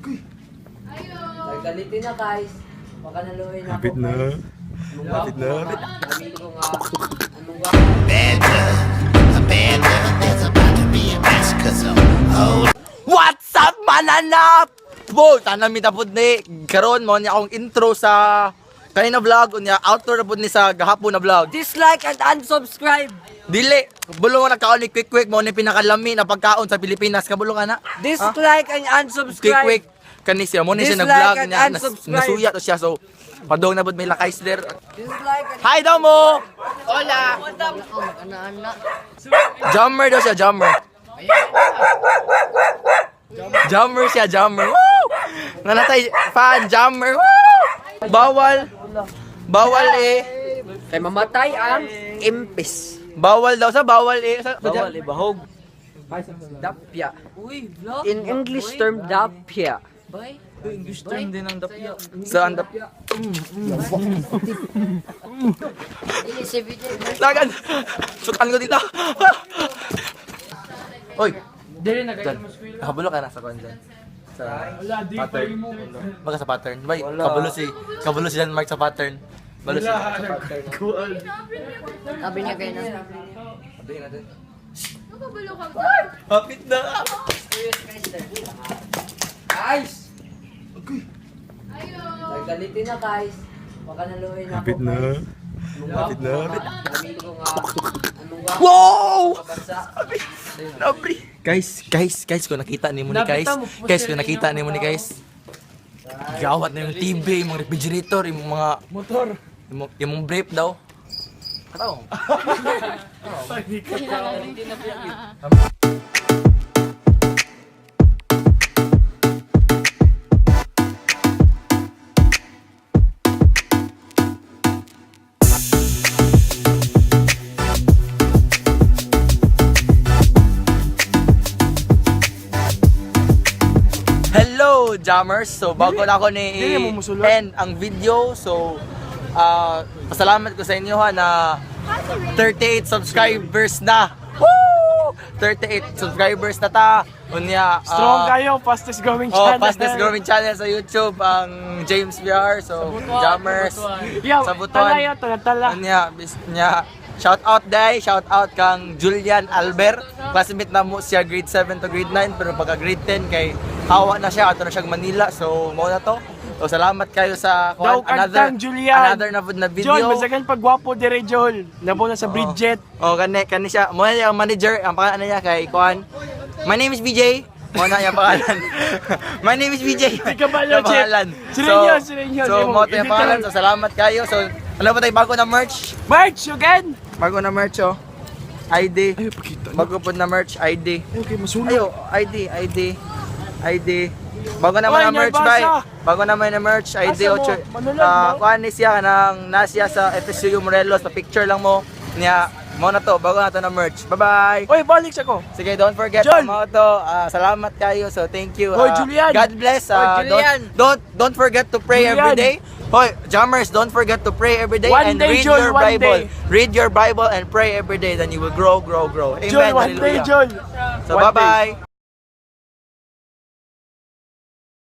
Nagdalitin na, guys. Baka naluhin ako. Kapit na. Guys. Kapit na. Sabi ko nga, anong ga? Bad girl, a bad girl, there's about to be a massacre, so hold What's up, mananap? Bo, tanan mi tapod ni karon mo niya akong intro sa kanina vlog unya outro na pud ni sa gahapon na vlog. Dislike and unsubscribe! Dili, bulong na kaon ni Quick Quick mo ni pinakalami na pagkaon sa Pilipinas, kabulong ka na. Dislike and Quick unsubscribe! Quick kani siya mo ni siya Dislike nag-vlog and niya unsubscribe. nasuya to siya, so padong na pud may Lakaisler. Dislike and... Hi daw mo. Hola! Ana-ana. Jammer daw siya, jammer. Jammer siya, jammer. Woo! Nanatay fan jammer. Woo! Bawal. Bawal eh. Kay mamatay ang impis. Bawal daw sa bawal eh. Sa, Bawal ibahog. Dapya. In English term, dapya. English term din ang dapya. Sa ang dapya. Lagan. Sukan ko dito. Oy. Dyan. Nakabulo ka na sa kwan dyan. Sa pattern. Baka sa pattern. Bay, kabulo si John Mark sa pattern. Balo siya sa pattern. Sabi niya kayo na. Sabihin natin. Hapit na! Guys! Nagdalitin na, guys. Baka naluhin ako. Kapit na. Guys. Kapit na. Sabi ko nga, anong ga? Wow! Bansa. Nabri! Guys, guys, guys, kung nakita ni mo ni guys. Guys, kung nakita ni mo ni guys. Gawat na yung TV, yung refrigerator, yung mga motor, yung brief daw. Kataw. Hello, Jammers! So, bago na ako ni end ang video. So, pasalamat ko sa inyo ha na 38 subscribers na. Woo! 38 subscribers na ta. Unya, Strong kayo, fastest growing Oh, channel. fastest growing channel sa YouTube ang James VR. So, Jammers. Yeah, sa Butuan. tala yun, tala, tala. Unya, bis niya. Shout out day, shout out kang Julian Albert. Classmate na mo siya grade 7 to grade 9 pero pagka grade 10 kay hawa na siya ato na siya Manila. So mao na to. So salamat kayo sa Daw kuan, another kantang Julian. another na pud na video. Jol, masagan pagwapo dire Jol. Labo na sa Bridget. Oh, kani kani siya. Mo na ang manager, ang pangalan niya kay kuan. My name is BJ. Mo na ang pangalan. My name is BJ. Di ka ba, Ang pangalan. Si Renyo, si Renyo. So, mo to yung pangalan. So, salamat kayo. So, ano ba tayo bago na merch? Merch again! Bago na merch, oh. ID. Ay, pakita. Bago po na merch, ID. Ay, okay, masunog. Ayo, ID, ID. ID. Bago naman Oy, na merch, nabasa. bay. Bago naman na merch, ID. Asa mo? Ocho. Manulag, Ah, no? kuan ni siya nang nasiya sa FSU Morelos, pa picture lang mo niya. Mo na to, bago na to na merch. Bye-bye. Oy, balik sa ko. Sige, don't forget Jol! mo to. Ah, salamat kayo. So, thank you. Hoy, Ah, Julian! God bless. Ah, Hoy, Julian! Don't forget to pray Julian! every day. Hoy, jammers, don't forget to pray every day One and day, read Jol, your one Bible. day. Read your Bible and pray every day, then you will grow, grow, grow. Amen. Jol, one day, Hallelujah. Jol. So, One day. bye-bye.